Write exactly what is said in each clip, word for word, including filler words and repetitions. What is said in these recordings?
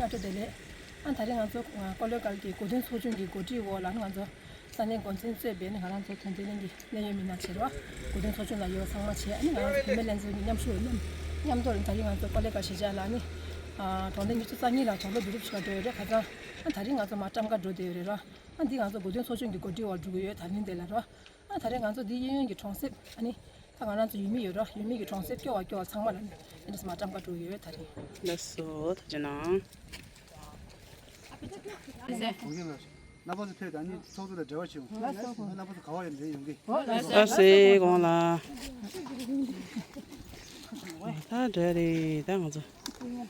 བཀྲ་ཤིས་བདེ་ལེགས། ཨ་ད་རེས་ང་ཚོ་ཀོ་ལོ་ཀལ་གྱི་གོ་སྟོན་ཚོགས་ཆུང་གི་གོ་སྒྲིག་འོག་ལ་ང་ཚོ་ས་གནས་འགོ་འཛིན་གཙོས་པའི་ནི་ང་རང་ཚོ་དོན་ལྡན་གླིང་གི་གནད་ཡོད་མི་སྣ་བྱས་རོགས་གོ་སྟོན་ཚོགས་ཆུང་ལ་ཡོད་ཚང་མ་བྱས། ཨ་ནི་ང་རང་ཚོ་བུད་མེད་ལྷན་ཚོགས་ཀྱི་མཉམ་ཞུགས་མཉམ་མཉམ་དུ་ད་རེས་ང་ཚོ་ཀོ་ལོ་ཀལ་གཞིས་ཆགས་ལ་ནི་གྲོང་སྡེ་ཉི་ཤུ་རྩ་གཉིས་ལ་གྲོགས་པོ་བསྡུ་རུབ་བྱེད་ག་འགྲོ་ཡོད་རེད། ཁ་སང་ཨ་ད་རེས་ང་ཚོ་མར་བཀྲམ་ག་འགྲོ་བསྡད་ཡོད་རེད་རོགས། ཨ་འདི་ང་ཚོ་གོ་སྟོན་ཚོགས་ཆུང་གི་གོ་སྒྲིག་འོག་འགྲོ་གི་ཡོད། ད་རིང་འདི་ལ་རོགས། ཨ་ད་རེས་ང་ཚོ་འདི་གཡས་གཡོན་གྱི་གྲོང་གསེབ་ཨ་ནི་ད་ང་རང་ཚོ་ཡུལ་མི་ཡོད་རོགས། ཡུལ་མི་གི་གྲོང་གསེབ་སྐྱོ་བ་སྐྱོ་བ་ཚང་མ་ལ་ནི་ཨ་འདི་སུ་མར་བཀྲམ་ག་འགྲོ་གི་ཡོད་ད་རེས། ལགས་སོ་ཐུགས་རྗེ་གནང་། རྣམ་པ་ཚོ་ཕེབས་དང་ནི་ཚོགས་གཙོ་དང་འབྲེལ་བ་བྱེད་འོང་། རྣམ་པ་ཚོ་ག་བ་ཡོད་འདྲེ་ཡོང་གི། ཨ་སེ་དགོངས་ལ། ད་འདྲ་རེད་ད་ང་ཚོ། ང་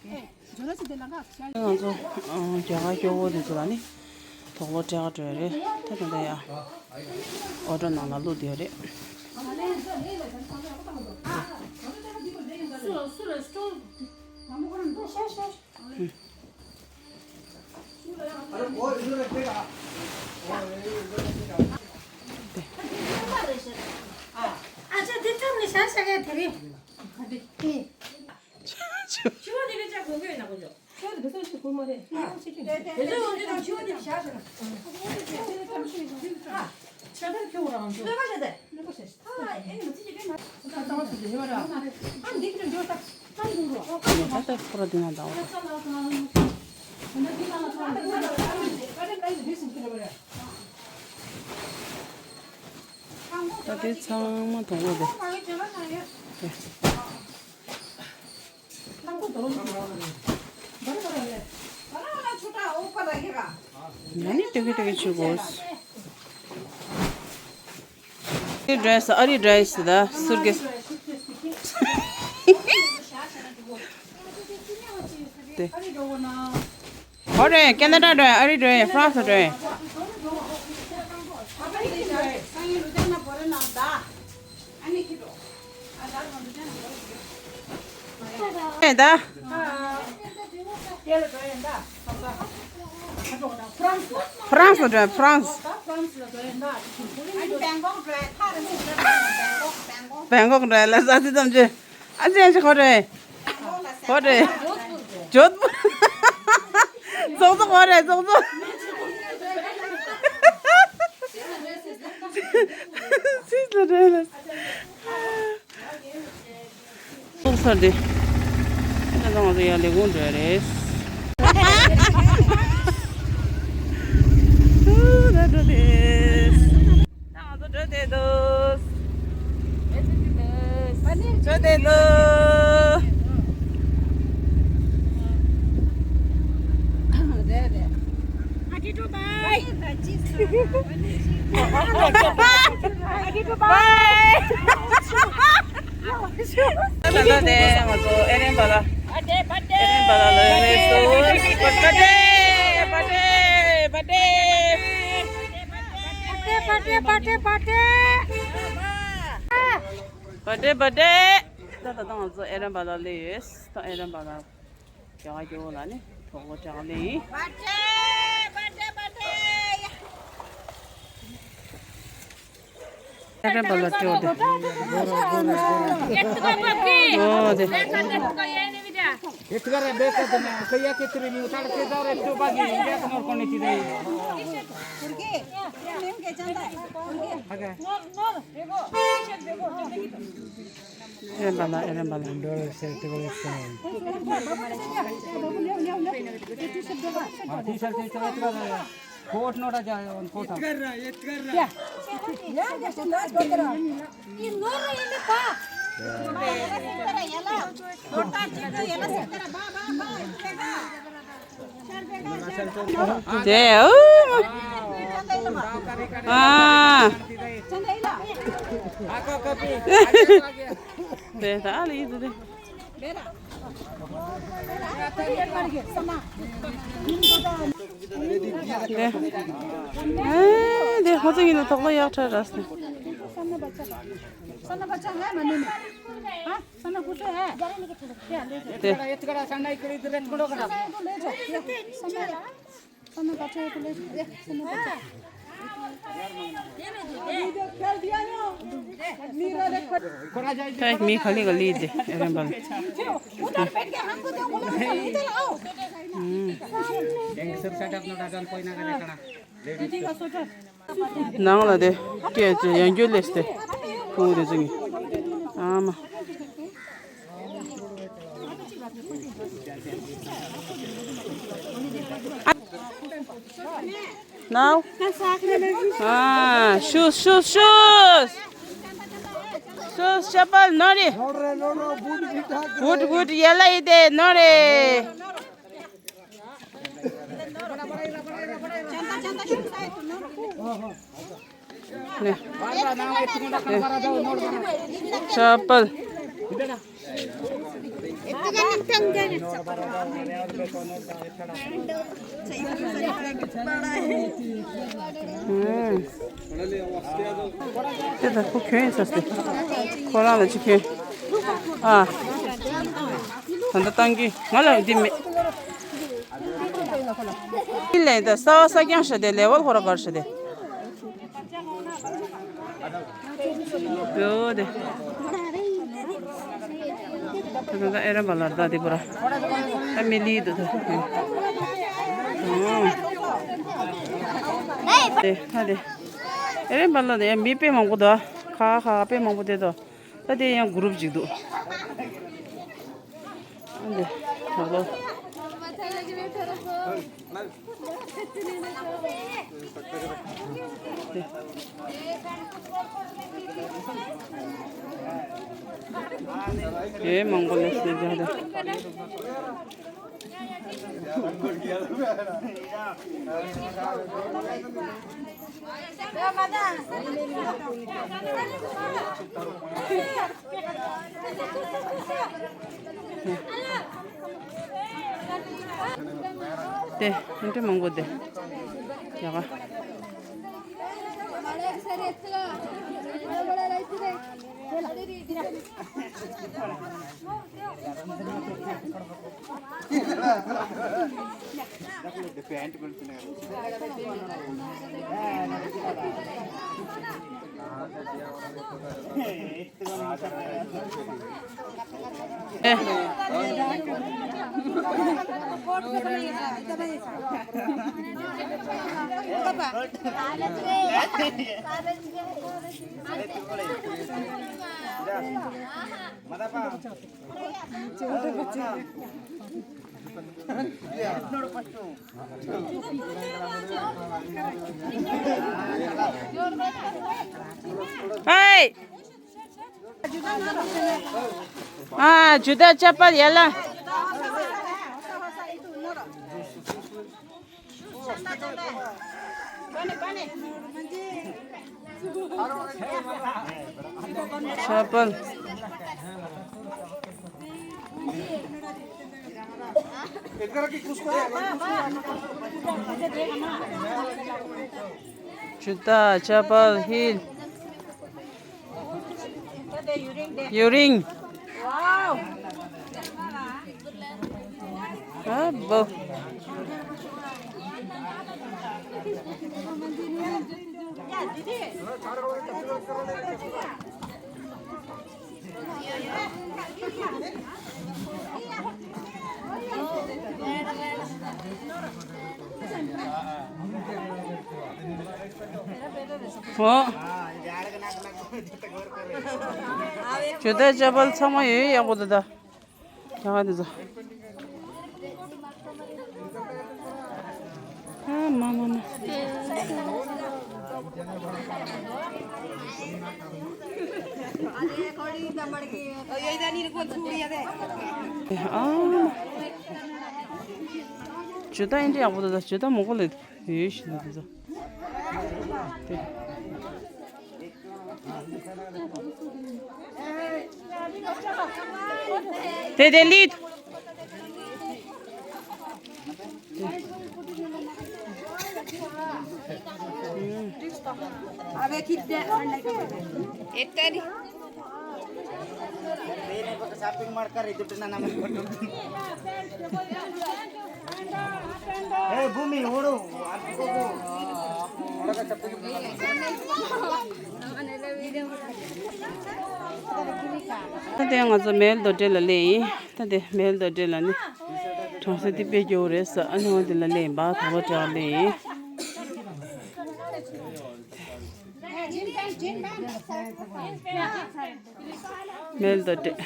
ཚོ་རྒྱ་གར་སྐྱོ་བོ་དེ་ཚོ་ལ་ནི་དོགས་པ་སྤྲད་ག་འགྲོ་ཡ་རེད། ད་དེ་འདྲ་ཡ་ཨོ་ཊོ་ནང་ལ་བླུགས་བསྡད་ཡོད་རེད། ཨ་ཅག་འདི་ཐོབ་ནས་བཞག་བཞག་ཡ་དེ་རེད། ཆུ་བ་དེ་ལས་ཅག་གོན་གོན་ན་གོ་ཆོག་ཆུ་བ་དེ་བེད་སྤྱོད་ཆུ་གོན་མ་རེད། ཨ་ཆུ་ཆུ་བེད་སྤྱོད་ཆུ་བ་དེ་བཞག་ཟེར་ན། ཆུ་བ་དེ་ཆུ་ཆུ་ཆ་ཚང་ཁྱོད་རང་ཆུ་ལོས་ཀ་བྱས་ཏེ། ལོས་ཀ་བྱས། ཨ་ཨེ་ང་ཚོ་ཅི་བྱེད་ན། ད་ཚང་མ་སུ་ཞིག་ཡོད་ར། ཨ་འདི་གི་འགྲོ་ད་ཚང་འགྲོ་རོགས། ད་ད་ཁོ་ར་འདི་ན་ད་འོ། ཚང་ལ་ཚང་ལ། ད་འདི་ཚང་མ་དང་པོ་རེད། ང་ནི་ཏོག་ཙམ་ཏོག་ཙམ་བྱེད་དགོས། ཨ་རི་ཌེ་རེ་སི། ཨ་རི་ཌེ་རེ་སི་ད་སུཊ་ཀེ་སི། དེ། ཨོ་རེད། ཁེ་ན་ཌ་འགྲོ་ཡ། ཨ་རི་འགྲོ་ཡ། ཧྥ་རན་སི་འགྲོ་ཡ། ཨེ་ད། ཧྥ་རན་སི་འགྲོ་ཡ། ཧྥ་རན་སི། བེང་ཀོག་འགྲོ་ཡ། ལ་ས་ཚི་ཙམ་ཅི། ཨ་ཅེ་ཨ་ཅེ་ཁོ་རེ། ཇོད་པུར། ཙོག་ཙོག་ཁོ་རེ། ཙོག་ཙོག་སིས་ལ་རེ་ལ། ཙོག་སར་དེ། ཨ་ད་ང་ཚོ་ཡར་ལས་ཁུངས་འགྲོ་ཡ་རེད། ཨུ་ད་འགྲོ་དེ། ད་ང་ཚོ་འགྲོ་བསྡད་འདུག་འགྲོ་བསྡད་འདུག་ཨ་ཀི་ཀྲུ་བྷའི། ཨ་ཀི་ཀྲུ་བྷའི། ད་ལྟ་དེ་ང་ཚོ་ཨེ་རན་པ་ལ། ཨེ་རན་པ་ལ་ལོས་མེད་སོ། པ་ཏེ་པ་ཏེ་པ་ཏེ། པ་ཏེ་པ་ཏེ་པ་ཏེ། པ་ཏེ་པ་ཏེ། ད་ད་ང་ཚོ་ཨེ་རན་པ་ལ་སླེབས་ཡོད། ད་ཨེ་རན་པ་ལ་རྒྱ་གར་སྐྱོ་བོ་ལ་ནི་གྲོགས་པོ་དྲག་ལེ་ཡིན། ཨེ་རན་པ་ལ་སྐྱོ་བོ་དེ། ཨོ་དེ། ཨེ་རན་པ་ལ། ཨེ་རན་པ་ལ། coat note आ जाए उनको था। དེ། ཨུ། ཨ། དེ་ད་ཨ་ལི་དེ་དེ། དེ། ཨེ་དེ་ཧོ་ཙི་ཡིན་ན་ཐོག་མ་ཡག་ཁྲ་ར་སེ། དེ། ད་མི་ག་ལེ་ག་ལེ་དེ་རན་པ་ལ། ནང་ལ་དེ་སྐད་དེ་ཡང་རྒྱུ་ལས་དེ་ཕུ་དེ་ཚོ་ཡིན། ཨ་མ། Now? Ah, shoes, shoes, shoes. Shoes, chappal, nori. Boot, boot, yala ide, nori. Ne. Ne. Chappal. དེ་ད་ཁོ་གྱོན་ཡིན་ས་སྟེ། ཁོ་རང་ལ་ཅི་གྱོན། ཨ། ད་ལྟ་བཏང་གི་ང་ལ་འདི་མེད། འདི་ལས་ད་ས་བ་ས་རྐྱང་ཤ་དེ་ལེ་ཝལ་ཁོ་ར་གར་ཤ་དེ། ཡོ་དེ། ད་ད་ཨེ་ར་བ་ལར་ད་དེ་པོ་ར། ད་མི་ལི་དུ་ད། དེ་ད་དེ། ཨེ་ར་བ་ལར་དེ་ཡང་མི་དཔེ་མང་པོ་ད། ཁ་ཁ་དཔེ་མང་པོ་དེ་ད། ད་དེ་ཡང་གུ་རུབ་ཅིག་འདུག་འདི་ཧ་ལོ། ཨེ་མང་པོ་ལས་སེ་རྒྱ་ད། དེ་མི་འདྲ་མང་པོ་དེ་ཡག་ག Hey! Ah, juta chappal yala. Chappal. Juta, chappal, heel. Earring. Abo. ཨོ། ཇོ་ཏའི་ཅ་པལ་ཚང་མ་ཡོད་ཡོད་ཡག་པོ་འདུག་ད། ད་ག་འདི་ཚོ། ཨ་མ་མ་མ། ཨ། ཇོ་ཏ་ཨེ་འདྲ་ཡག་པོ་འདུག་ད། ཇོ་ཏ་མོ་གོ་ལེ་ཡོད་ཤི་འདུག་ད། དེ་དེ་ལིད། ಶಾಪಿಂಗ್ ಮಾಡ್ತಾರೆ ದುಡ್ಡು ನನ್ನ. ಏ ಭೂಮಿ ಓಡು. ད་དེ་ང་ཚོ་མེལ་རྡོ་སྦྲེལ་ལ་སླེབས་ཡིན། ད་དེ་མེལ་རྡོ་སྦྲེལ་ལ་ནི་གྲོང་གསེབ་དེ་དཔེ་སྐྱིད་པོ་རེད་ཟེར། ཨ་ནི་འོ་དེ་ལ་སླེབས་ཡིན་པ། དོགས་པ་སྤྲད་སླེབས་ཡིན། མེལ་རྡོ་སྦྲེལ།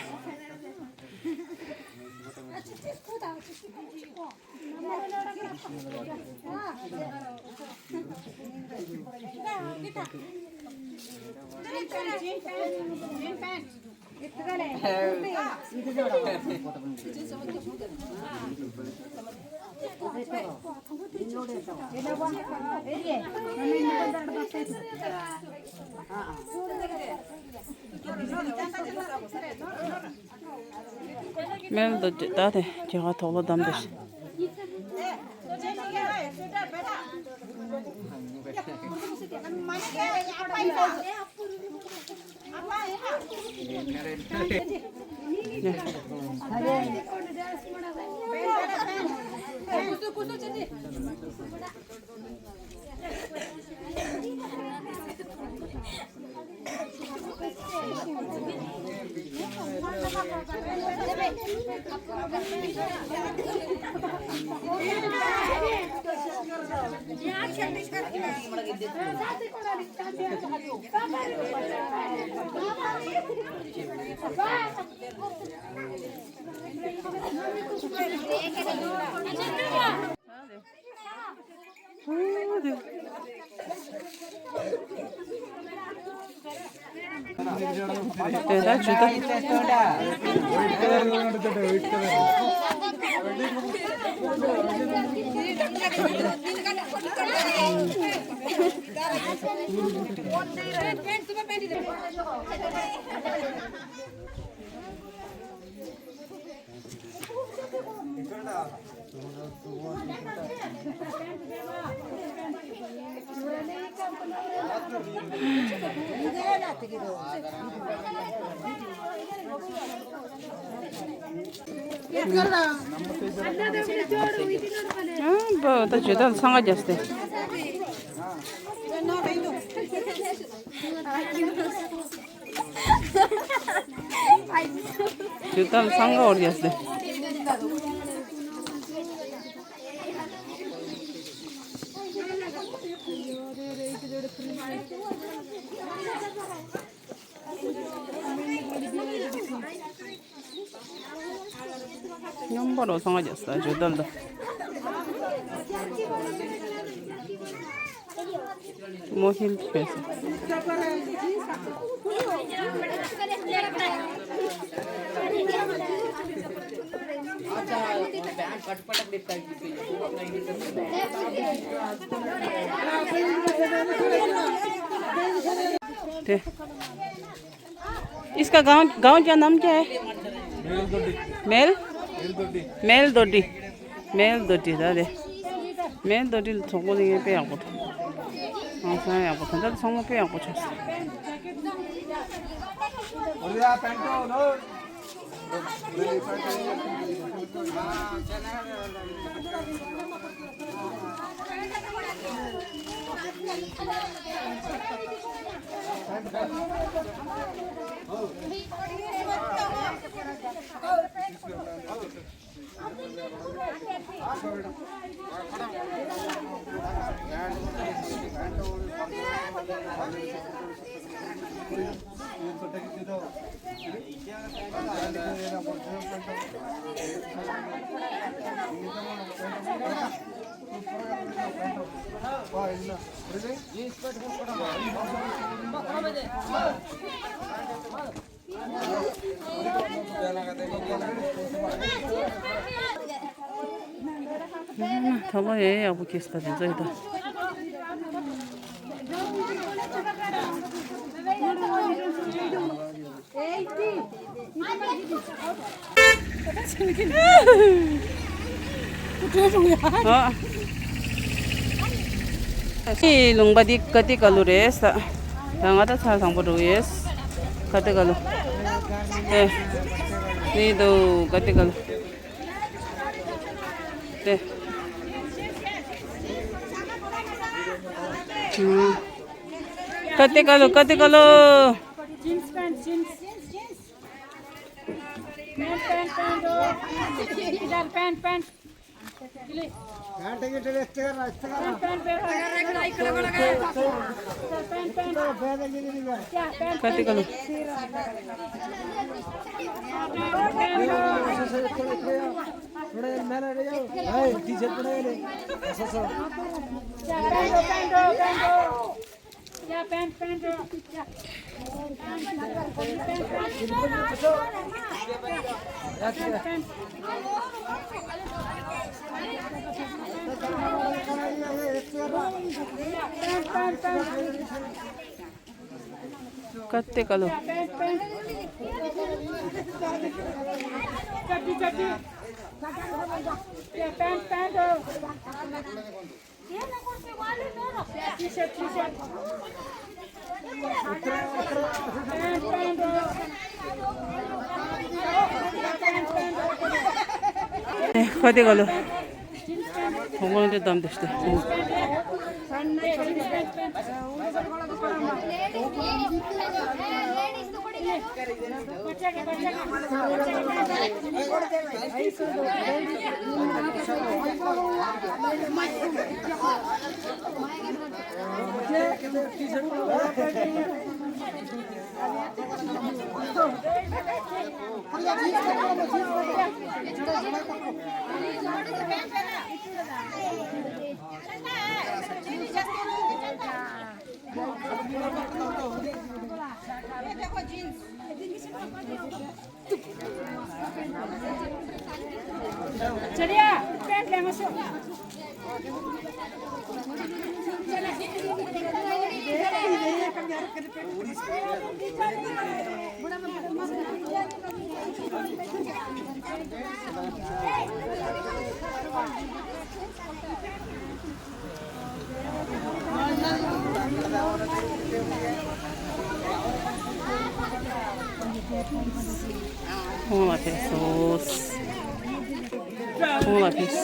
མེལ་རྡོ་སྦྲེལ། ད་དེ་རྒྱ་གར་དུག་ལོག་བསྡམས་འདུག། དེ་ད་ཇུ་ད། ཨ་འབའ། ད་ཇོ་ཏ་ལ་འཚང་ཁ་རྒྱག་སྟེ། ཇོ་ཏ་ལ་འཚང་ཁ་འོར་རྒྱག་སྟེ། སྙོམས་པོ་རུ་འཚང་ཁ་རྒྱག་སྟེ་ཇོ་ཏ་ལ་ད། མོ་ཧིལ་ཕེ་སི། དེ། इसका गाँव, गाँव क्या नाम क्या है? मेल दोडी। मेल? मेल दोडी। मेल दोडी। मेल दोडी ད་དེ། མེལ་རྡོ་སྦྲེལ་གྱི་གྲོགས་པོ་དེ་ངས་དཔེ་ཡག་པོ་འདུག། ཨང་སང་ཡག་པོ། ད་ལྟ་ཚང་མ་དཔེ་ཡག་པོ་བྱུང་སོང་། ཐོག་ལ་ཡ་ཡག་པོ་སྐྱེས་ད་དེ་ཚོ་ཡིན་ད། ཨ། ཨེ། ལུང་པ་འདི་ཀ་ཏི་ཀ་ལུ་རེད་ས། ད་ང་ད་ཚ་བཟང་པོ་འགྲོ་ཡོད། ཀ་ཏི་ཀ་ལུ། ཨེ། འདི་འདུག་ཀ་ཏི་ཀ་ལུ། དེ། कति कालो, कति कालो? Jeans pant, jeans. Pant, pant, pant हो। इधर पैंट, पैंट। पैंट की ड्रेस तैयार रख, तैयार रख। Pant, pant, pant. Pant, pant. क्या पैंट, कति कालो? थोड़ा मेला रे जाओ। ए, टी शर्ट पहना है रे। ऐसा सा। क्या पैंट हो, पैंट हो, पैंट हो। या पैंट, पैंट, पैंट, पैंट। कत्ते कलो? चड्डी, चड्डी। या पैंट, पैंट। कति गलो? भगवान रे दम देस्ते। चलिए, पैंट लेंगे सो। ཁོང་ལ་ཕེབས་སོ། ཁོང་ལ་ཕེབས།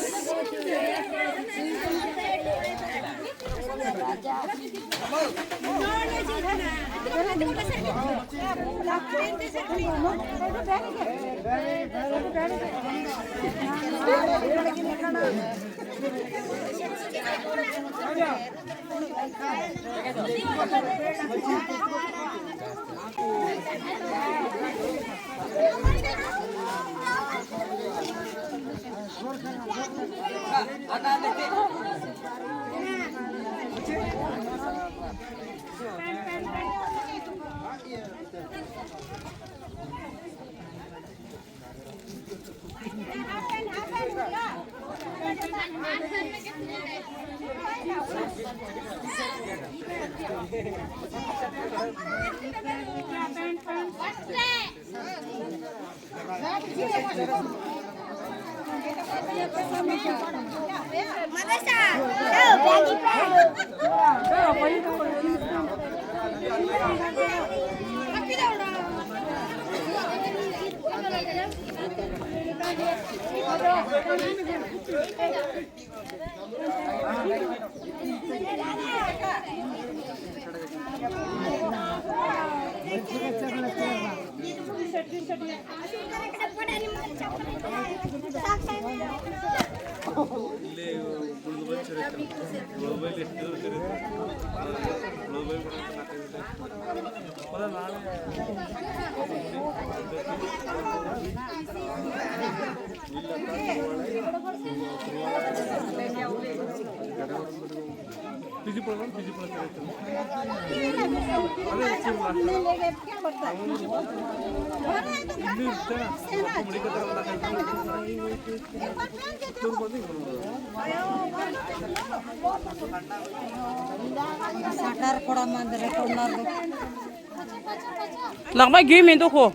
ལག་པ་རྒྱུས་མི་འདུག་ཁོ།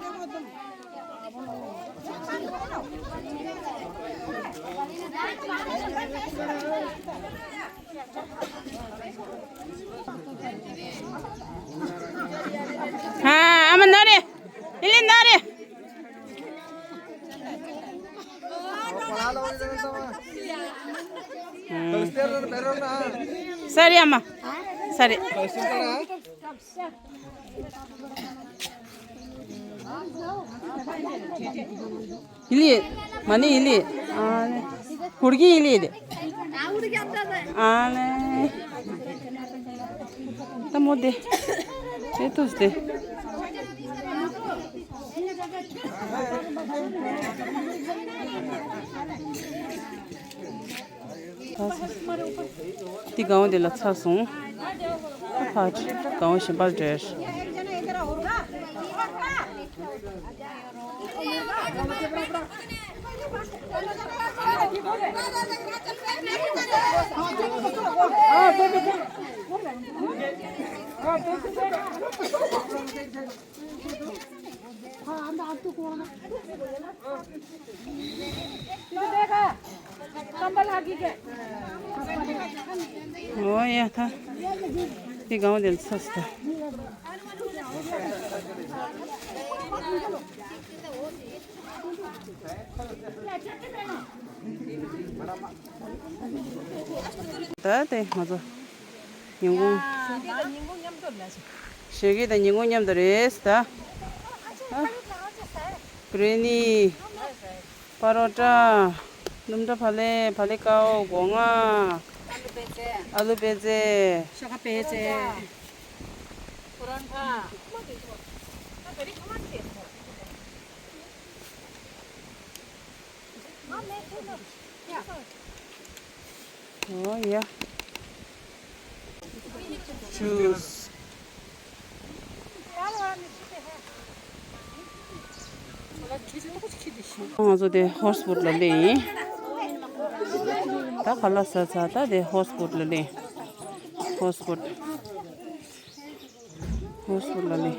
ཨ་མ་ནོར་རེད། ཨི་ལི་ནོར་རེད། ས་རི་ཨ་མ། ད་རེད། ཡི་ལི། མ་ནི་ཡི་ལི། ཨ་ནི། གུར་གི་ཡི་ལི་དེ། ཨ་ནི། ད་མོ་དེ། དེ་ཏུས་དེ། ད་སོ། དེ་གང་བ་དེ་ལ་ཚར་སོང་། ཕར་གང་བ་གཞན་པར་འགྲོ། ཨོ་ཡ་ད། དེ་གང་བ་དེ་ཚོས་ད། ད་དེ་ང་ཚོ་ཉིན་གུང་། ཞོགས་ཀས་དང་ཉིན་གུང་མཉམ་དུ་རེད་ད། ཨ། བི་རི་ཡ་ནི། པ་རོ་ཊ། སྣུམ་འདྲ་བག་ལེབ། བག་ལེབ་དཀར་པོ། སྒོ་ང་། ཨ་ལུ་པད་ཚལ། ཨ་ལུ་པད་ཚལ། ཤ་ཁ་པད་ཚལ། པ་རོ་ཊ། ཨོ་ཡ། ཇུས། ང་ཚོ་དེ་ཧོར་སི་བོཊ་ལ་སླེབས་ཡིན། ད་ཁ་ལག་ཟ་ཚར། ད་དེ་ཧོར་སི་བོཊ་ལ་སླེབས། ཧོར་སི་བོཊ། ཧོར་སི་བོཊ་ལ་སླེབས།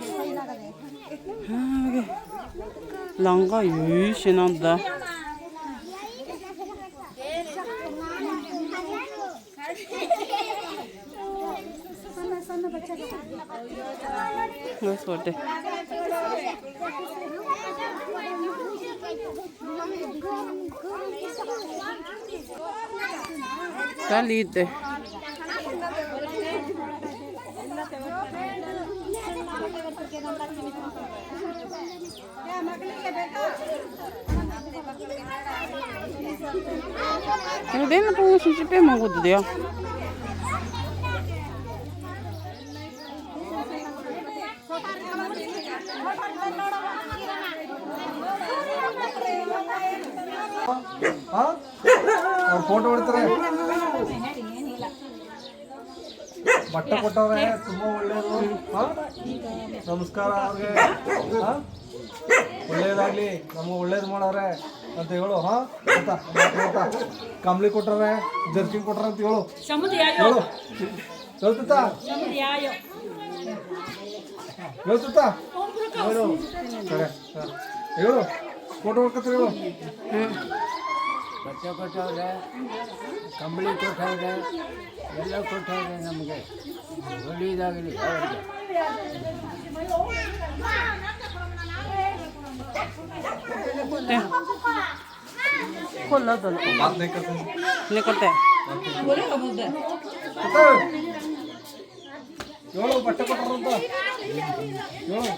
ཨ་གི། ལམ་ཁ་ཡོད་ཤེས་ན་ད། ང་སོ་དེ། ད་ལི་དེ། དེ་ལ་ཕྲུ་གུ་ཞིག་ཅིག་དཔེ་མང་པོ་འདུག་དེ་ཡ། हाँ? और फोटो उड़ते रहे। ಬಟ್ಟೆ ಕೊಟ್ಟವ್ರೆ, ತುಂಬ ಒಳ್ಳೇದು. ಹಾ? ನಮಸ್ಕಾರ ಅವ್ರಿಗೆ. ಹಾ? ಒಳ್ಳೇದಾಗ್ಲಿ, ನಮ್ಗೆ ಒಳ್ಳೇದು ಮಾಡೋರೆ ಅಂತ ಹೇಳು. ಹಾ? ಗೊತ್ತಾ? ಗೊತ್ತಾ? ಕಂಬಳಿ ಕೊಟ್ಟವ್ರೆ, ಜರ್ಕಿನ್ ಕೊಟ್ಟವ್ರೆ ಅಂತ ಹೇಳು. ಸಮುದಾಯ. ಹೇಳು. ಹೇಳ್ತಾ? ಸಮುದಾಯ. ಹೇಳ್ತಾ? ಹೇಳು. ಸರಿ. ಹಾ. ಹೇಳು. ಫೋಟೋ ಹೊಡ್ಕೊತಾರೆ ಹೇಳು. ಬಟ್ಟೆ ಕೊಟ್ಟವ್ರೆ, ಕಂಬಳಿ ಕೊಟ್ಟವ್ರೆ, ಎಲ್ಲ ಕೊಟ್ಟವ್ರೆ ನಮಗೆ. ಒಳ್ಳೇದಾಗಲಿ ಅವ್ರಿಗೆ. खोल लो दोनों। बात नहीं करते। नहीं करते। बोले ना बोलते। ಹೇಳು, ಬಟ್ಟೆ ಕೊಟ್ಟವ್ರೆ ಅಂತ. ಹೇಳು.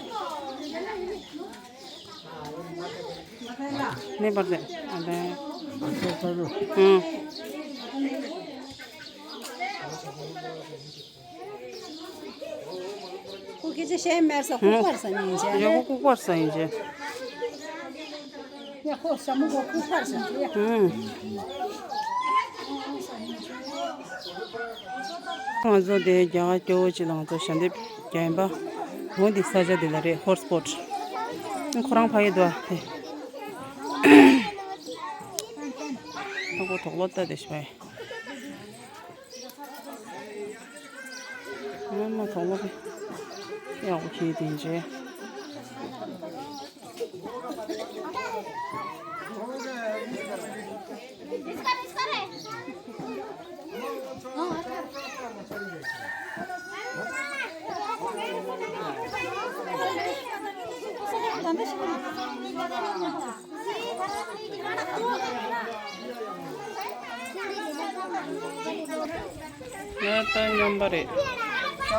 नहीं पढ़ते। अबे। हम्म। कुकी चाहिँ सेम मेर्छ, हम्म। कुकर छ नि, यो कुकर छ नि। या को समूह को कुकर छ नि। हम्म। ང་ཚོ་དེ་རྒྱ་གར་སྐྱོ་བོ་ཅིག་ལ་ང་ཚོ་ཞལ་འདེབས་རྒྱག་ཡིན་པ། འོ་འདི་ས་ཆ་འདི་ལ་རེད། ཧོར་སི་བོཊ། ཁོ་རང་ཕ་ཡི་དུ་དེ། ཨ་ཁོ་དོག་ལོ་ལྟ་དེ་ཤི་བ་ཡི། ཨ་མ་དོག་ལོ་དེ། ཡག་པོ་ཁྱེར་དེ་འདྲ། ང་ད་སྙོམས་པ་རེད། ད་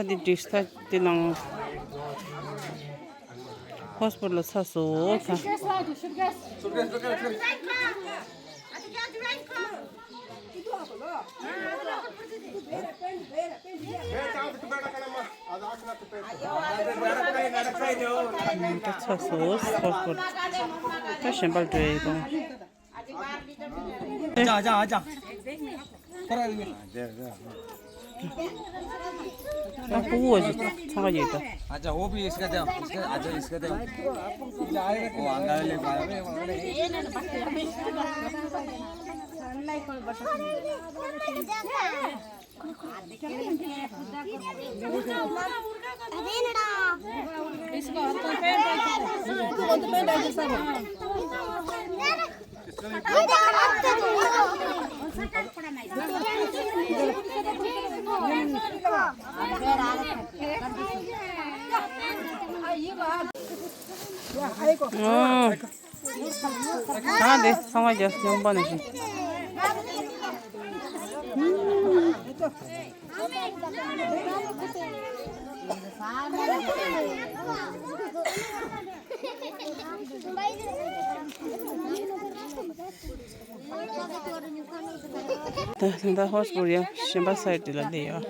འདི་འགྲིག་ས་དེ་ནང་ཧོ་སི་པི་ཊལ་ལ་ཚར་སོང་ད། ད་ཚར་སོང་ཧོ་སི་པི་ཊལ། ད་གཞན་པ་ལ་འགྲོ་ཡི་དང་། आजा, आजा, आजा। ད་ཕྲུ་གུ་ཅིག་ཚང་ག་ཡོད་ད། अच्छा, वो भी इसका दे, इसका, अच्छा, इसका दे। वो अंदर ले पा। इसको हाथ में पहन दे। ཨོ། ད་འདི་ཚང་མ་རྒྱབ་ཡོང་པ་ནས་ཤིག་ད་ད་ཧོ་སི་པི་ཊལ་ཡ་གཞན་པ་སའིཌ་དེ་ལ་སླེབས་ཡོད།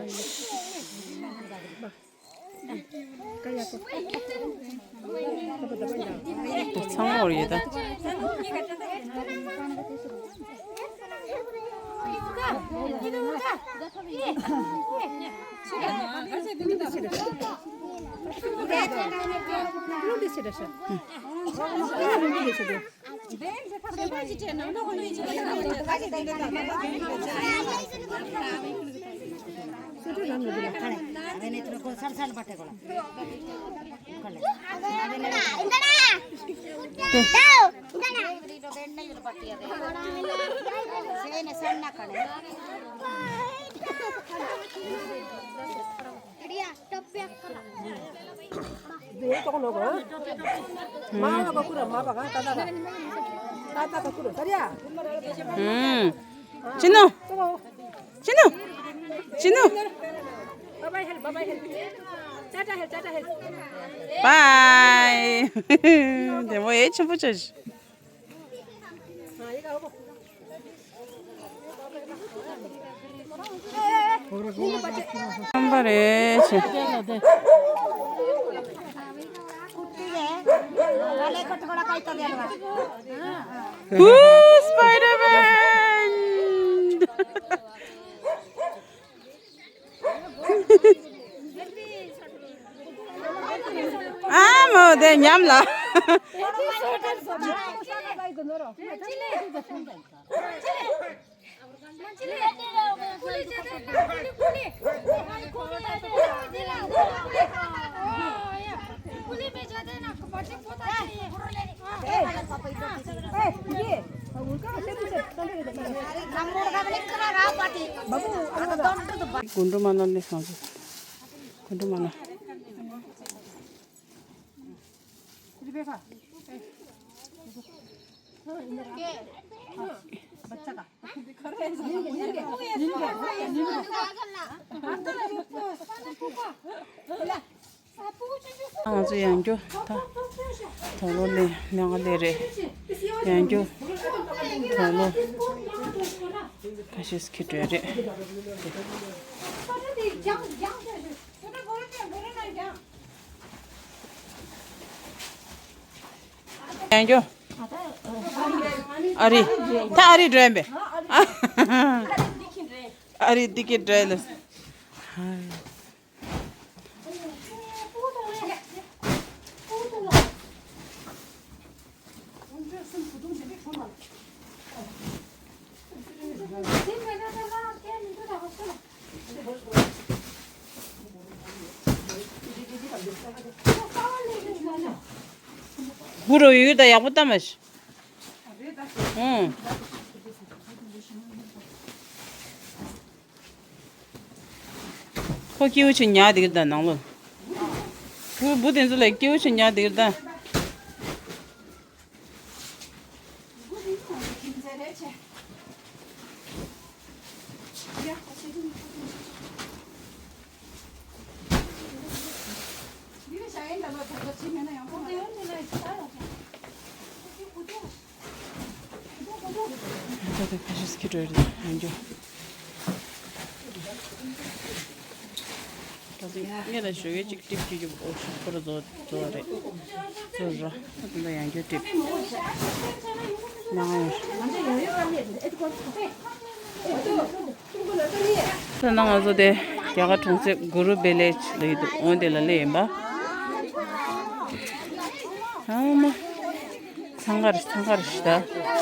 ཚང་མ་འོར་ཡོད་ད། ཨུམ། ཅི་ནུ། ཅི་ནུ། ཅི་ནུ། བཱའི། དེ་མོ་ཨེ་ཆེན་པོ་ཆགས་ཤིག་རྣམ་པ་རེ་ཆེ། ཧུ། སྤའི་ཌར་མེན། ཨ་མོ་དེ་ཉམས་ལ། རྒུན་འབྲུམ་མ་ནོར་ནི་སང་ཚེ། རྒུན་འབྲུམ་མ་ནོར། ང་ཚོ་ཡང་བསྐྱར་ད་དོག་ལོ་ལེན་ལེན་ག་ལེ་རེད། ཡང་བསྐྱར་དོག་ལོ་ཁ་ཤས་ཁྱེར་འགྲོ་ཡ་རེད། ཡང་བསྐྱར། ཨ་རི། ད་ཨ་རི་འགྲོ་ཡིན་པས། ཨ་རི་འདི་གི་འགྲོ་ཡིན་ལ། ཧའི། བུ་རོ་ཡོད་ད་ཡག་པོ་ལྟ་མ་ཤི། ཨང་། ཁོ་སྐྱེ་བོ་ཆེ་ཉག་དེ་གི་ད་ནང་ལོ། བུ་བུ་དེ་ཚོ་ལ་སྐྱེ་བོ་ཆེ་ཉག་དེ་གི་ད། ད་ལྟ་ཁ་ཤས་ཁྱི་འགྲོ་རེད་ཡང་རྒྱུ། ད་ལྟ་ངེད་ལ་ཞོགས་ཀས་གཅིག་ཊིབ་ཅིག་ཡོད། ཨོ་ཤི་ཁོ་ར་བཟོ་བཟོ་རེད། བཟོ་ར་ད་ལྟ་ཡང་རྒྱུ་ཊིབ་མང་ཡོད། ད་ནང་ང་ཚོ་དེ་རྒྱ་གར་གྲོང་གསེབ་གུ་རུ་བི་ལེཇ་ལ་ཡོད་འདུག་འོན་ཏེ་ལ་ལས་ཡིན་པ། ཨ་མ། འཚང་ཁ་རེད། འཚང་ཁ་རེད་ད།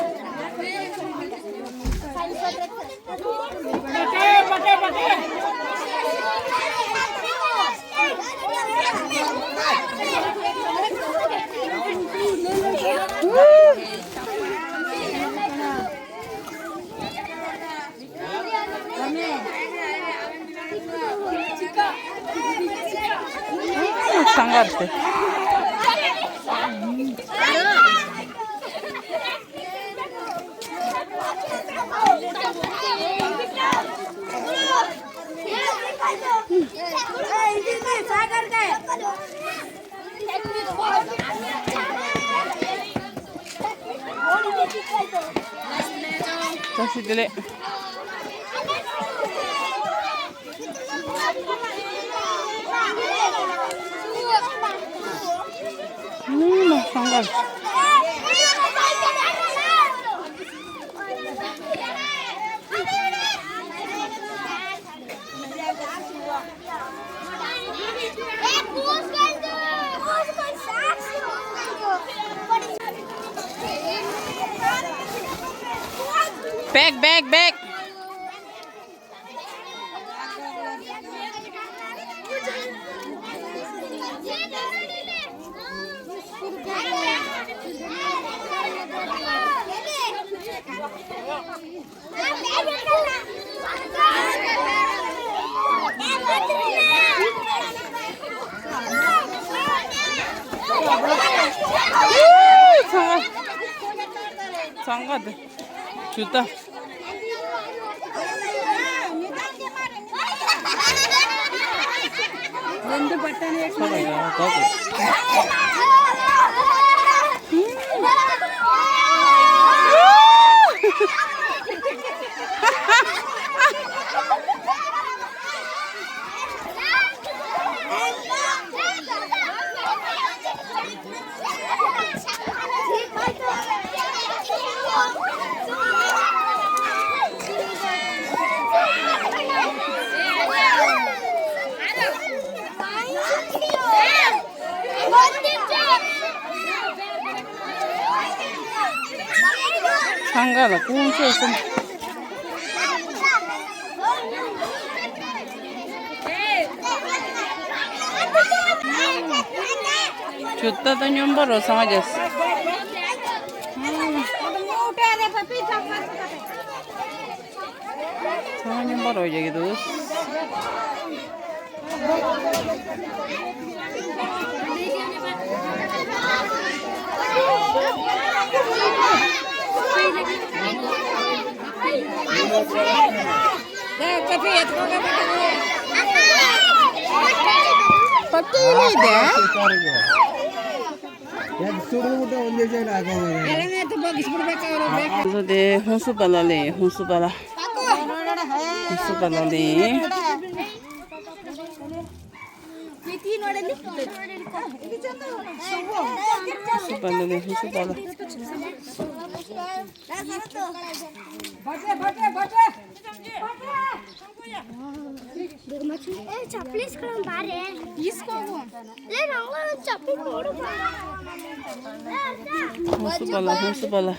འཚང་ཁ་རེད་དེ། བཀྲ་ཤིས་བདེ་ལེགས། ཨུམ། སང་གར། བེག་བེག་བེག། འཚང་ཁ་འདི་ཇུ་ཏ། འཚང་ཁ་ལ་ཀུན་སྤྱོད་གསུམ། ཇུ་ཏ་ད་སྨྱོན་པ་རོ་སང་རྒྱས། སང་སྨྱོན་པ་རོ་རྒྱག་གི་འདུག་བཟོ་དེ་ཧུན་སུར་པ་ལ་ལས། ཧུན་སུར་པ་ལ། ཧུན་སུར་པ་ལ་ལས། ཧུན་སུར་པ་ལ་ལས། ཧུན་སུར་པ་ལ། ཧུན་སུར་པ་ལ། ཧུན་སུར་པ་ལ།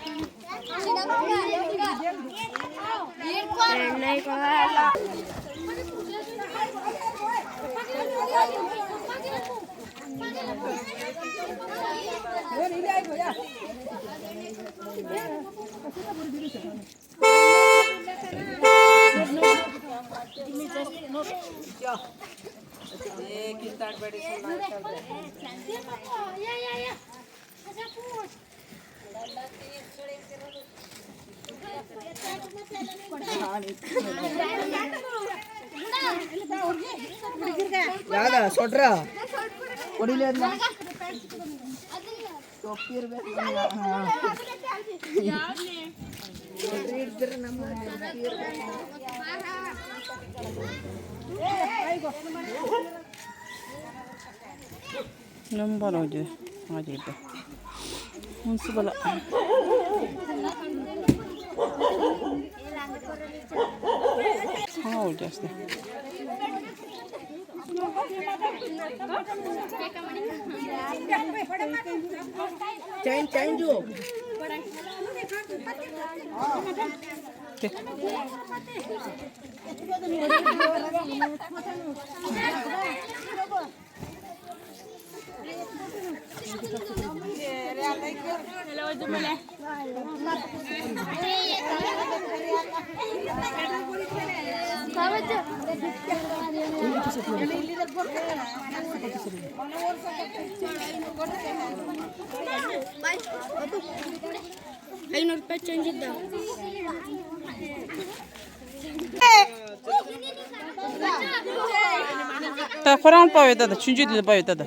याद है, सोटरा। कोड़ी ले ना। तो फिर भी, हाँ। नंबर हो जाए, आ जाए तो। उनसे बोला। हाँ, हो जाए। Change, change हो। ད་ཁོ་རང་པ་ཡོད་ད། ད་ཆུང་ཆུང་དེ་ལ་པ་ཡོད་ད། ད།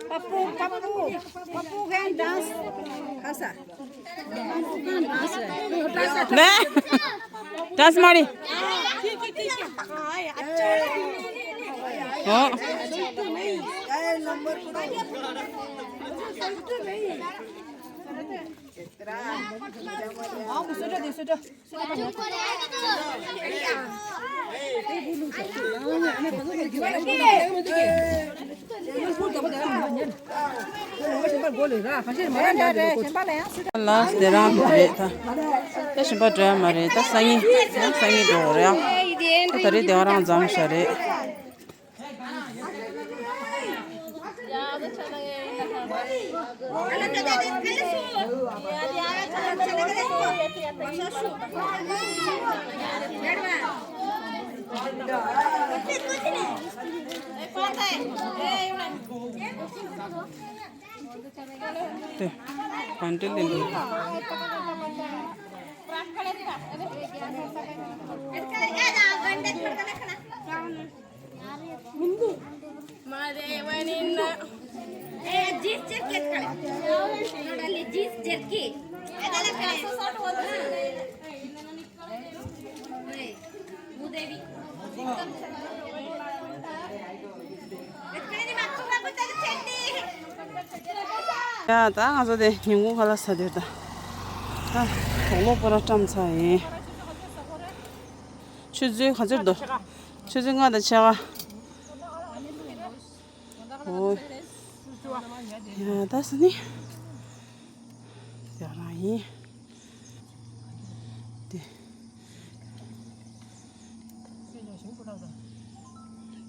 पप्पू, पप्पू, पप्पू, पप्पू गए डांस। हंसा। 네. 다시 말이. 어. ལགས་དེ་རང་རེད་ད། ད་ཞིམ་པ་འགྲོ་ཡ་མ་རེད་ད། སང་ཉིན་ཡང་སང་ཉིན་འགྲོ་དགོས་རེད་ཨ། ད་རེས་དེ་བ་རང་མཚམས་བཞག་རེད། དེ་ག་འདྲ་ལེན་འདུག་ཡ་ད་ང་ཚོ་དེ་ཉིན་གུང་ཁ་ལག་ཟ་དུས་ད། ད་དོག་ལོ་པོ་ར་བཀྲམ་ཚར་ཡིན། ཆུ་ཚོད་ག་ཚོད་འདུག་ཆུ་ཚོད་ལྔ་དང་ཕྱེད་ཀ། ཨོ། ཡ་ད་ས་ནི། ཡ་རང་ཡིན། དེ།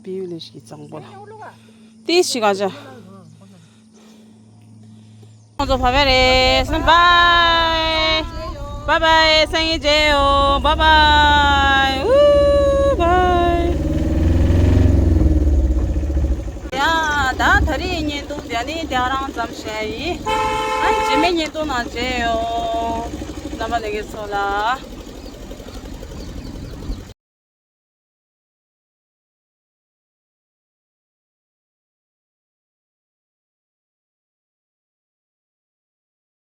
བེའུ་ལས་ཤིག་གཙང་པོ་ལ། དེ་ཞིག་ག་ཅག་ཁོང་ཚོ་བ་བ་རེད། སོང་བའི། བ་བའི། སང་ཉིན་མཇལ་ཡོང་། བ་བའི། ཨུ་བའི། ཡ་ད་ད་རེས་བརྙན་ཐུང་དེ་ནི་དེ་རང་ཙམ་བྱས་ཡིན། ཨ་རྗེས་མའི་བརྙན་ཐུང་ནང་མཇལ་ཡོང་། རྣམ་པ་ལྷན་རྒྱས་ཚོ་ལ།